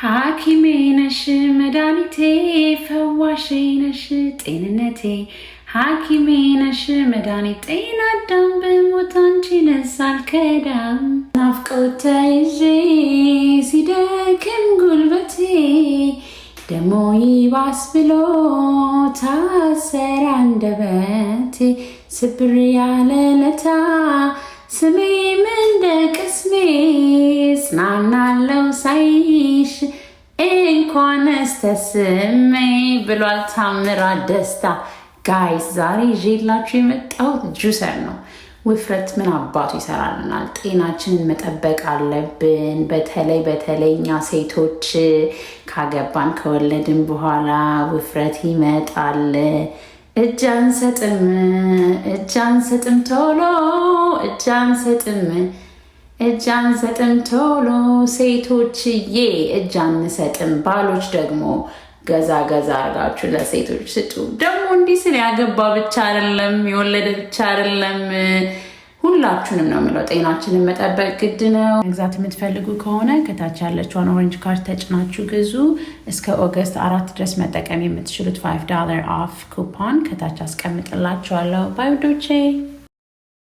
ሐኪሜ ነሽ መድኃኒቴ፣ ፈዋሼ ነሽ ጤንነቴ፣ ሐኪሜ ነሽ መድኃኒቴ፣ ጤና አዳም ብሞት አንቺንስ አልከዳም። ናፍቆት ተይዤ ሲደክም ጉልበቴ፣ ደሞ ይባስ ብሎ ታሰረ አንደበቴ፣ ስብር ያለ ለታ ስሜም እንደ ቅስሜ ጽናናለው ሳይሽ እንኳንስ ተስሜ ብሏል ታምራት ደስታ። Guys፣ ዛሬ ይዤላችሁ የመጣሁት juicer ነው። ውፍረት ምን አባቱ ይሰራልናል? ጤናችንን መጠበቅ አለብን። በተለይ በተለይ እኛ ሴቶች ካገባን ከወለድን በኋላ ውፍረት ይመጣል። እጅ አንሰጥም፣ እጅ አንሰጥም ቶሎ፣ እጅ አንሰጥም፣ እጅ አንሰጥም ቶሎ። ሴቶችዬ እጅ አንሰጥም። ባሎች ደግሞ ገዛ ገዛ አድርጋችሁ ለሴቶች ስጡ። ደግሞ እንዲህ ስል ያገባ ብቻ አይደለም፣ የወለደ ብቻ አይደለም፣ ሁላችሁንም ነው የምለው። ጤናችንን መጠበቅ ግድ ነው። መግዛት የምትፈልጉ ከሆነ ከታች ያለችዋን orange cart ተጭናችሁ ግዙ። እስከ August 4 ድረስ መጠቀም የምትችሉት $5 off coupon ከታች አስቀምጥላችኋለሁ። Bye ውዶቼ።